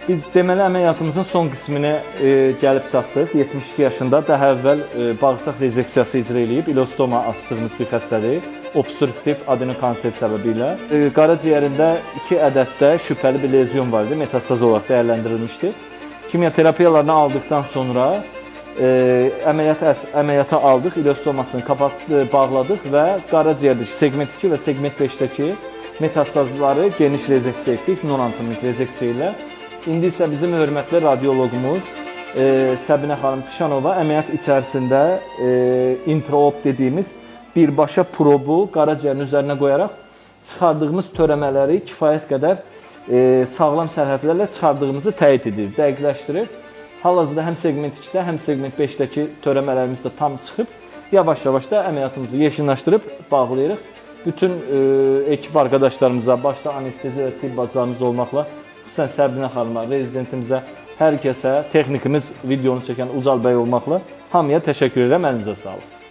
Biz deməli əməliyyatımızın son qisminə gəlib çatdıq. 72 yaşında daha əvvəl bağırsaq rezeksiyası icra eləyib, ilostoma açdığımız bir xəstədir. Obstruktiv adenokanser səbəbi ilə. Qaraciyərində 2 ədəddə şübhəli bir lezyon var idi, metastaz olaraq dəyərləndirilmişdi. Kimyoterapiyalarını aldıqdan sonra əməliyyata aldıq, ilostomasını bağladıq və qaraciyərdəki segment 2 və segment 5-dəki metastazları geniş rezeksiya etdik, non-anatomik rezeksiya ilə. İndi isə bizim hörmətli radioloqumuz Səbinə xanım Tişanova əməliyyat içərisində intraop dediyimiz birbaşa probu qaraciyərin üzərinə qoyaraq çıxardığımız törəmələri kifayət qədər sağlam sərhədlərlə çıxardığımızı təyid edir, dəqiqləşdirir. Hal-hazırda həm segment 2-də, həm segment 5-dəki törəmələrimiz də tam çıxıb. Yavaş-yavaş da əməliyyatımızı yekunlaşdırıb bağlayırıq. Bütün ekip arkadaşlarımıza, başda anestezi və tibb bacılarımız olmaqla, xüsusən Səbinə xanıma, rezidentimizə, hər kəsə, texnikimiz videonu çəkən Ucal bəy olmaqla hamıya təşəkkür edirəm. Əlinizə sağlıq.